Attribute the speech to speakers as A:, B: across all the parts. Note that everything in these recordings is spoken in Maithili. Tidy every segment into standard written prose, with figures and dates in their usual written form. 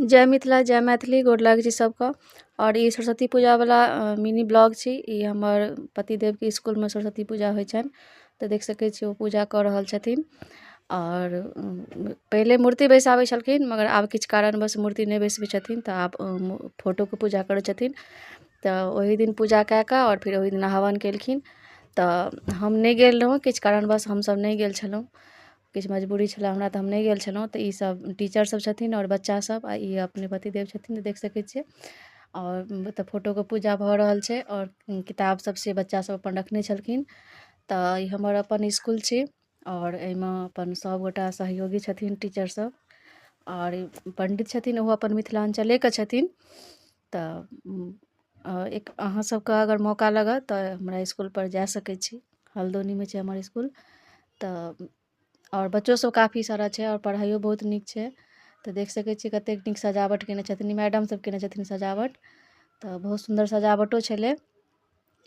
A: जय मिथिला जय मैथिली, गोर लागै छी सबके। आओर ई सरस्वती पूजावला मिनी ब्लॉग छी। ई हमर पतिदेवके इसकुलमे सरस्वती पूजा होइ छनि, तऽ देख सकै छी ओ पूजा कऽ रहल छथिन। आओर पहिले मूर्ति बैसाबै छलखिन, मगर आब किछु कारणवश मूर्ति नहि बैसबै छथिन, तऽ आब फोटोके पूजा करै छथिन। तऽ ओहि दिन पूजा कए कऽ आओर फेर ओहि दिन हवन केलखिन। तऽ हम नहि गेल रहौँ, किछु कारणवश हमसब नहि गेल छलहुँ, किछु मजबूरी छलै हमरा, तऽ हम नहि गेल छलहुँ। तऽ ईसब टीचर सब छथिन आओर बच्चा सब, आ ई अपने पतिदेव छथिन, देख सकै छियै। आओर ओतऽ फोटोके पूजा भऽ रहल छै आओर किताब सब से बच्चा सब अपन रखने छलखिन। तऽ ई हमर अपन इसकुल छी आओर एहिमे अपन सबगोटा सहयोगी छथिन, टीचर सब आओर पण्डित छथिन, ओहो अपन मिथिलाञ्चलेके छथिन। तऽ एक अहाँ सबके अगर मौका लागत तऽ हमरा इसकुलपर जा सकै छी। हल्दौनीमे छै हमर इसकुल। तऽ आओर बच्चो सब काफी सारा छै आओर पढ़ाइयो बहुत नीक छै। तऽ देख सकै छियै कतेक नीक सजावट केने छथिन, मैडम सब केने छथिन सजावट। तऽ बहुत सुन्दर सजावटो छलै।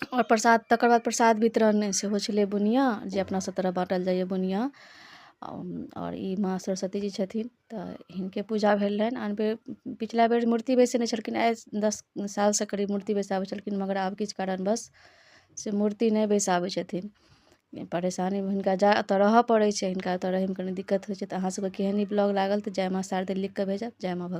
A: आओर प्रसाद, तकर बाद प्रसाद वितरण सेहो छलै, बुनिया जे अपना सब तरफ बाँटल जाइए बुनिया। आओर ई माँ सरस्वती जी छथिन, तऽ हिनके पूजा भेल रहनि। आन बेर, पिछला बेर मूर्ति बैसेने छलखिन, आइ 10 सालसँ करीब मूर्ति बैसाबै छलखिन, मगर आब किछु कारणवश से मूर्ति नहि बैसाबै छथिन। परेशानी हिनका जा ओतऽ रहऽ पड़ै छै, हिनका ओतऽ रहैमे कनि दिक्कत होइ छै। तऽ अहाँ सबके केहन ई ब्लॉग लागल तऽ जय माँ शारदे लिखि कऽ भेजब। जय माँ भगवती।